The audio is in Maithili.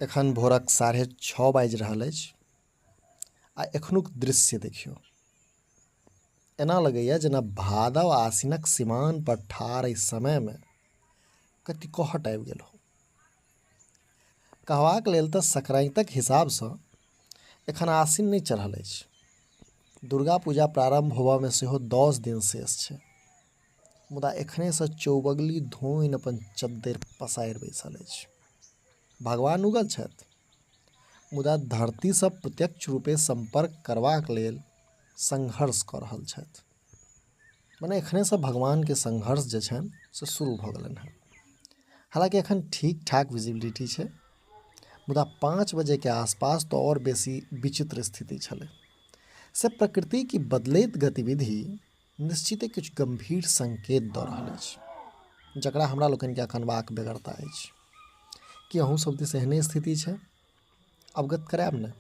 एखन भोरक 6:30 बाजि रहल अछि आ एखनुक दृश्य देखियौ। एना लगैए जेना भादव आसिनक सिमान पर ठाढ़ एहि समयमे कतिकहट आबि गेल हो। कहबाक लेल तऽ संक्रान्तिक हिसाबसँ एखन आसिन नहि चढ़ल अछि। दुर्गा पूजा प्रारम्भ होबऽमे सेहो 10 दिन शेष छै, मुदा एखनेसँ चौबगली धोनि अपन चद्दरि पसारि बैसल अछि। भगवान उगल छथि, मुदा धरतीसँ प्रत्यक्ष रूपे सम्पर्क करबाक लेल संघर्ष कऽ रहल छथि। मने एखनेसँ भगवानके संघर्ष जे छनि से शुरू भऽ गेलनि हेँ। हालाँकि एखन ठीक ठाक विजिबिलिटी छै, मुदा 5 बजेके आसपास तऽ आओर बेसी विचित्र स्थिति छलै। से प्रकृतिके बदलैत गतिविधि निश्चिते किछु गम्भीर संकेत दऽ रहल अछि, जकरा हमरा लोकनिके अकानबाक बेगरता अछि। की अहूँ सब दिस एहने स्थिति छै? अवगत करायब ने।